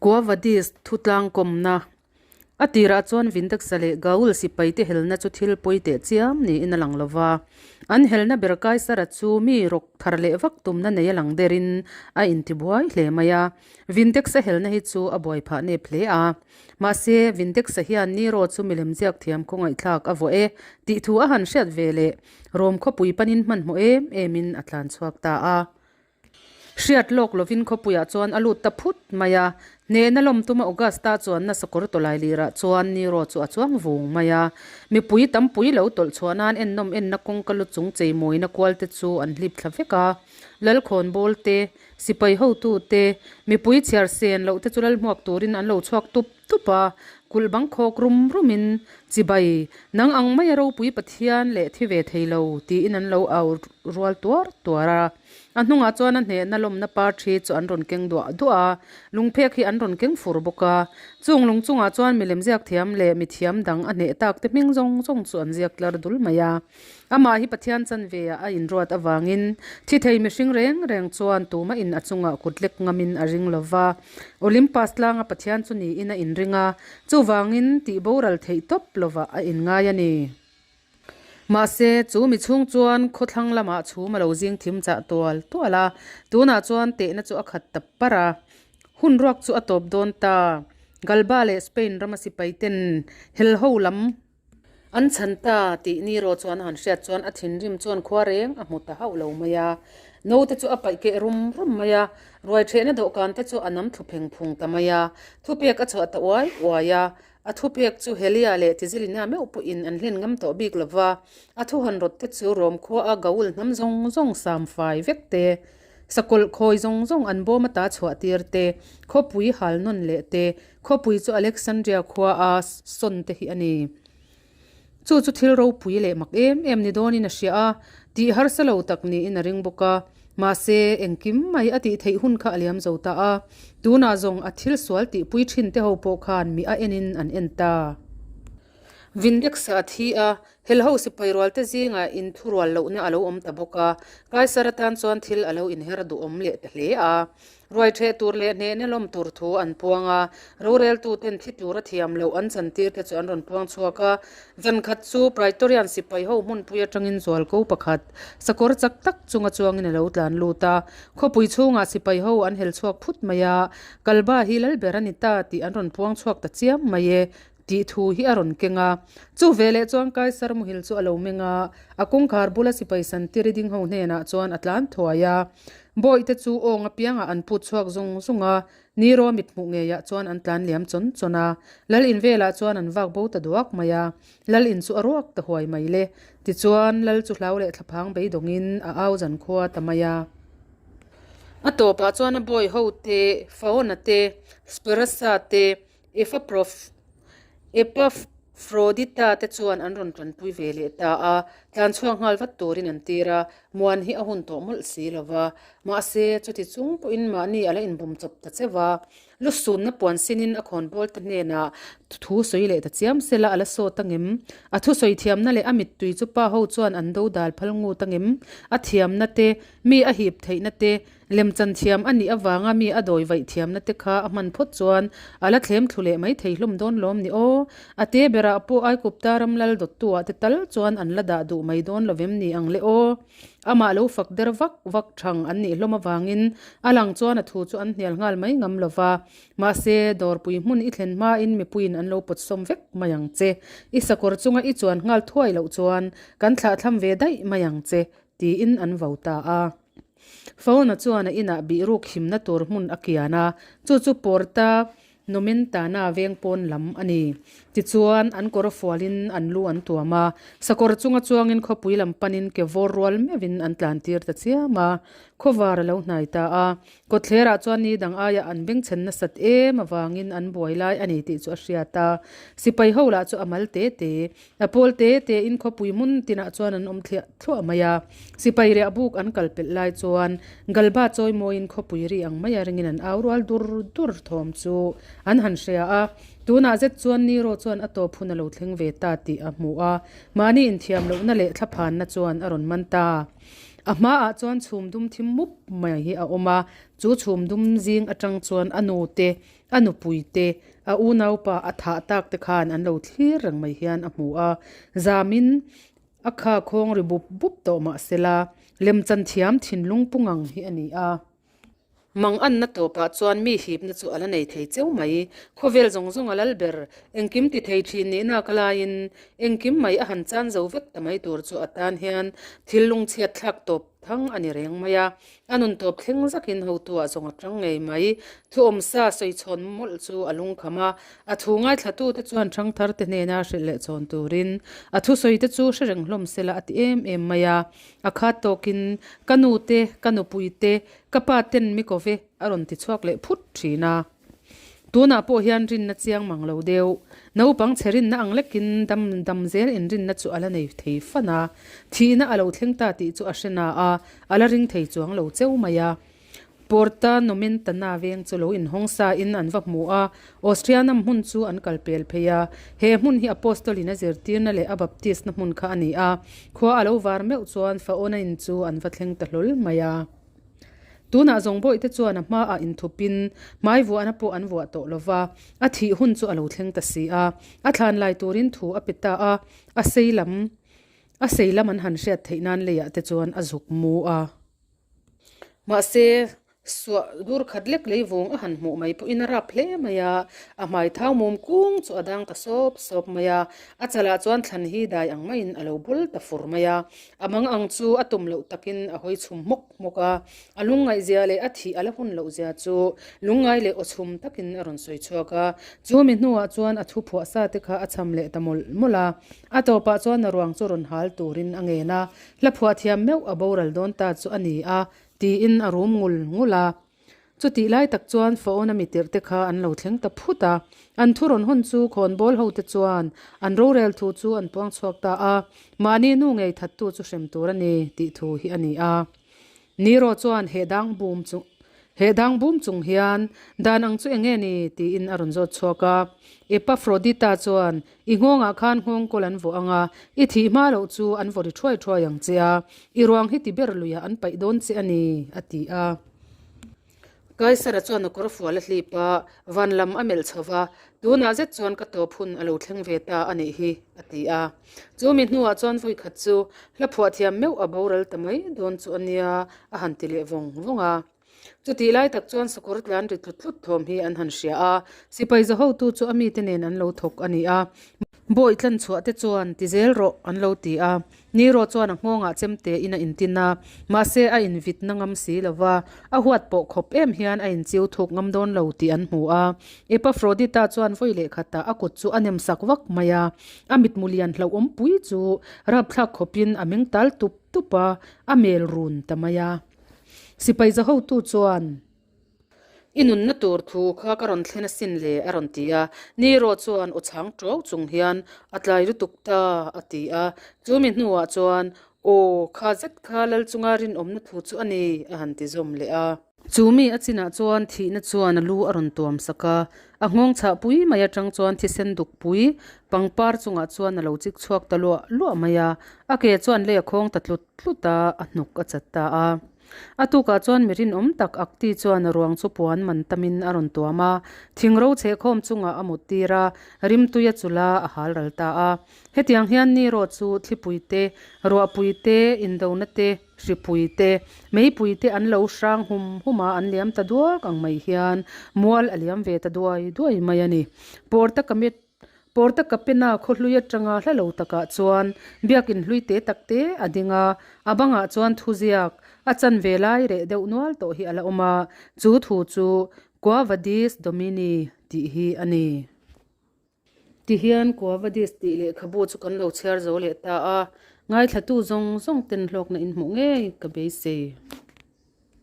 Quo Vadis thutlang kawmna A tirah chuan Vindeksa leh Gaul sipaite helna chu thil pawi teh chiam niin a lang lo va. An helna ber Kaisara chu mi rawk thar leh vak tumna nei a lang derin a intibuai hle mai a. Vindeksa helna hi chu a buai phah nep hle a. Mahse, Vindeksa hian Nero chu milem ziak thiam khawngaihthlak a vuah e tih thu a han hriat ve leh Rom khawpui panin hmanhmawh em emin a tlan chhuak ta a. Hriat lawk lovin khawpuiah chuan a lut ta phut mai a, hnehna lawm tuma Augusta chuanna sakawr tawlai lirah chuan Nero chu a chuang vung mai a. Mipui tampui lo tawlh chhuah nan ennawm enna kawngka lu chung cheimawina kual te chu an hlip thla vek a. Lalkhawnbawl te, sipai hotu te, mipui chhiar sen loh te chu lalhmuak turin an lo chhuak tup tup a, kulh bang khawk rum rumin, Chibai, nang ang maia ropui Pathian leh thi ve thei lo, tiin an lo au rual tuar tuar a. A hnungah chuan a hnehna lawmna par thi chu an rawn keng duah duah a, lungphek hi an rawn keng fur bawk a. Chung lung chungah chuan milem ziak thiam leh mithiam dang a hneh tak te hming zawng zawng chu an ziak tlar dul mai a. Amah hi Pathian chanve ah a inruat avangin thi thei mihring reng reng chuan tumah in a chungah kut lek ngamin a ring lo va. Olympus tlanga Pathian chu niin a inring a, chuvangin tih boral theih tawp lovah a inngai a ni. Mahse, chu mi chhung chuan khawthlang lamah chhum a lo zing thim chah tual tual a, tunah chuan tehna chu a khat ta par a. Hun ruak chu a tawp dawn ta. Galba leh Spain rama sipai ten hel ho lam an chhan ta tih Nero chuan a han hriat chuan a thinrim chuan khua reng a hmu ta hauh lo mai a. Note chu a paih keh rum rum mai a, ruai thehna dawhkan te chu a nam thlu pheng phung ta mai a, thupek a chhuah ta uai uai a. A thupek chu Helia leh Tizilina meuh pawhin an hlen ngam tawh bik lo va, a thuhan rawt te chu Rom khua a Gaul hnam zawng zawng sam fai vek te, sakawlh khawi zawng zawng an bawm ata chhuah tir te, khawpui hal nawn leh te, khawpui chu Alexandria khua a sawn te hi a ni. Chu chu thil ropui leh mak em em ni dawnin a hria a, tih harsa lo tak niin a ring bawk a. Mahse, engkim mai a tih theih hun kha a liam zo ta a, tunah zawng a thil sual tihpui thin te ho pawh khan mi a enin an en ta. Vindex-a a thi a, helho sipai rual te zingah inthurual lohna a lo awm ta bawk a, Kaisar atan chuan thil a lo inher duhawm leh ta hle a. Ruai ṭheh tur leh hnehna lawm tur thu an puang a, roreltuten thi tura thiam loh an chantir te chu an rawn puang chhuak a. Zan khat chu Praetorian sipai ho hmunpui atangin zualko pakhat, sakawr chak tak chunga chuangin a lo tlan lut a. Khawpui chhungah sipai ho an hel chhuak phut mai a, Kalba hi lal ber a ni ta tih an rawn puang chhuak ta chiam mai e tih thu hi a rawn keng a. Chu veleh chuan Kaisar muhil chu a lo meng a, a kawngkhar bula sipai santiri ding ho hnenah chuan a tlan thuai a. Bawihte chu awng apiangah an put chhuak zung zung a, Nero mit hmuh ngeiah chuan an tlan liam chawn chawn a. Lal in velah chuan an vak bo ta duak mai a, Lal in chu a ruak ta huai mai le. Tichuan, Lal chu hlau leh thlaphang beidawngin a au zan khua ta mai a. A tawpah chuan a bawi ho te, Faona te, Sperasa te, Epafrodita te chuan an rawn tanpui ve leh ta a, tlan chhuak nghal vat turin an tir a, muan hi a hun tawh mawlh si lo va. Mahse, chuti chung pawhin mahni a la inbum chawp ta che va, lu sunna puan sinin a khawnbawl te hnenah thu sawi leh ta chiam se la a la sawt angem? A thusawi thiamna leh a mittui chu pa ho chuan an do dal phal ngut angem? A thiamna te, mi a hip theihna te, Lemchan thiam a nih avanga mi a dawi vaih thiamna te kha a hman phawt chuan a la thlem thlu leh mai thei hlawm dawn lawm ni aw. A te berah pawh Aikupta ram lal dawttuah te tal chuan an la dah duh mai dawn lo vem ni ang le aw. Amah lo fak der vak vak thang an nih hlawm avangin a lang chuan a thu chu an hnial nghal mai ngam lo va. Mahse, dawrpui hmun i thlen hmain mipuiin an lo pawt sawm vek mai ang che. I sakawr chunga i chuan nghal thuai loh chuan kan thlahthlam ve daih mai ang che, tiin an vo ta a. Fauna chuan a inah bihruk himna tur hmun a kian a, chu chu Porta Nomentana veng pawn lam a ni. Tichuan, an kawr fualin an lu an tuam a, sakawr chunga chuangin khawpui lam panin ke vawr rual meuhin an tlantir ta chiam a. Khawvar a lo hnai ta a, kawtthlerah chuan ni dang aia an bengchhen nasat em avangin an buai lai a ni tih chu a hriat a. Sipai ho lah chu a mal te te A pawl te te in khawpui hmun tinah chuan an awm thliah thluah mai a, sipai riah buk an kal pelh lai chuan Galba chawimawiin khawpui ri ang maia ringin an au rual dur dur thawm chu an han hria a, tunah zet chuan Nero chuan a tawp hun a lo thleng ve ta tih a hmu a, mahni inthiam lohna leh thlaphanna chuan a rawn man ta. A hmaah chuan chhum dum thim mup mai hi a awm a, chu chhum dum zing atang chuan a nu te. A nupui te, a unaupa a thah tak te khan an lo thlir reng mai hian a hmu a. Zamin a kha khawng ri bup bup tawh mah sela, lemchan thiam thinlung pu ngang hi a ni a. Mang anna tawpah chuan mi hipna chu a la nei thei cheu mai. Khawvel zawng zawng a lal ber, engkim ti thei thin nihna ka laiin engkim mai a han chan zo vek ta mai tur chu a tan hian thil lungchhiat thlak tawp thang a ni reng mai a. A nun tawp thleng zakin hotuah zawng a tang ngei mai. Thu awmsa sawi chhawn mawlh chu a lungkham a, a thu ngaithlatute chuan ṭhangtharte hnena hrilh leh chhawn turin a thusawite chu hre reng hlawm sela a ti em em mai a. A khat tawkin, Ka nu te, ka nupui te, ka pa ten mi ko ve, a rawn ti chhuak leh phut thin a. Tunah pawh hian rinna chiang mang lo deuh. Naupang chhe rinna ang lekin dam dam zel inrinna chu a la nei thei fan a. Thihna a lo thleng ta tih chu a hre na a, a la ring thei chuang lo cheu mai a. Porta Nomentana veng chu lo inhawng sa in an va hmu a, Austrianam hmun chu an kal pel phei a. He hmun hi Apostol in a zirtirna leh a baptist na hmun kha a ni a, khua a lo var meuh chuan Faona in chu an va thleng ta hlawl mai a. Tunah zawng bawihte chuan a hmaah inthupin hmai vuahna pawh an vuah tawh lo va, a thih hun chu a lo thleng ta si a. A thlan lai turin thu a pe ta a, a sei lam a sei lam an han hriat theih nan leiah te chuan a zuk mu a. Mahse, suah dur khat lek lei vawng a han hmuh mai pawhin a rap hle mai a, a hmai thau mum kung chu a dang ta sawp sawp mai a, a chalah chuan thlan hi dai ang maiin a lo bul ta fur mai a, a mang ang chu a tum loh takin a hawi chhum hmawk hmawk a, a lungngaihzia leh a thih a la hun loh zia chu lungngai leh aw chhum takin a rawn sawi chhuak a, chu mi hnuah chuan a thu phuah sa te kha a cham leh ta mawlh mawlh a, a tawpah chuan a ruang chu rawn hal turin a ngen a. Hla phuah thiam meuh a boral dawn ta chu a ni a, tiin a rum ngul ngul a. Chutih lai tak chuan Fawn-a mitirh te kha an lo thleng ta phut a. An thu rawn hawn chu khawnbawl ho te chuan an rorel thu chu an puang chhuak ta a, mahni nu ngei thattu chu hrem tur a ni tih thu hi a ni a. Nero chuan he dang bum chu He dang bum chung hian dan ang chu eng nge ni? tiin a rawn zawt chhuak a. Epafrodita chuan, I nghawngah khan nghawngkawl an vawh ang a, i thih hma loh chu an vaw ri thuai thuai ang che a, i ruang hi ti ber luiah an paih dawn che a ni, a ti a. Kaisara chuan a kawr fual a hlip a, van lam a melh chho va, Tunah zet chuan ka tawp hun a lo thleng ve ta a nih hi, a ti a. Chu mi hnuah chuan vawikhat chu hla phuah thiam meuh a boral ta mai dawn chu a nia, a han ti leh vawng vawng a. Chutih lai tak chuan sakawr tlan ri tlut tlut thawm hi an han hria a, sipai za hotu chu a mite nen an lo thawk a ni a. Bawi tlan chhuah te chuan ti zel rawh an lo ti a, Nero chuan a nghawngah chemte in a intin a, mahse a invit na ngam si lo va, a huat pawh khawp em hian a inchiu thuk ngam dawn lo tih an hmu a. Epafrodita chuan vawi leh khatah a kut chu a nem sak vak mai a, a mitmu lian hlauhawm pui chu rapthlak khawpin a meng tal tup tup a, a mel run ta mai a. Sipai za hotu chuan. I nunna tur thu kha ka rawn thlen asin le, a rawn ti a. Nero chuan aw chhang ṭuau chung hian, A tlai lutuk ta, a ti a. Chu mi hnuah chuan, Aw, kha zet kha lal chunga rinawmna thu chu a ni, a han ti zawm leh a. Chu mi a chinah chuan thihna chuan a lu a rawn tuam sak a. A nghawng chhah pui mai atang chuan thisen duk pui pangpar chungah chuan a lo chik chhuak ta luah luah mai a. A ke chuan lei a khawng ta tlut tlut a, a hnuk a chat ta a. A tukah chuan mi rinawm tak Akti chuan a ruang chu puan man tamin a rawn tuam a, thing ro chhehkhawm chungah a mut tir a, rimtui a chulh a, a hal ral ta a. Hetiang hian Nero chu thlipui te, ruahpui te, indona te, hripui te, meipui te an lo hrang hum hum a, an liam ta duak ang mai hian mual a liam ve ta duai duai mai a ni. Porta Kamet Porta Capena khaw hlui atanga hla lo takah chuan biakin hlui te tak te a ding a, a bangah chuan thuziak a chanve lai reh deuh nual tawh hi a la awm a, chu thu chu Qua Vadis Domini tih hi a ni. Tihian Qua Vadis tih lehkhabu chu kan lo chhiar zo leh ta a, ngaithlatu zawng zawng ten hlawkna inhmuh ngei ka beisei.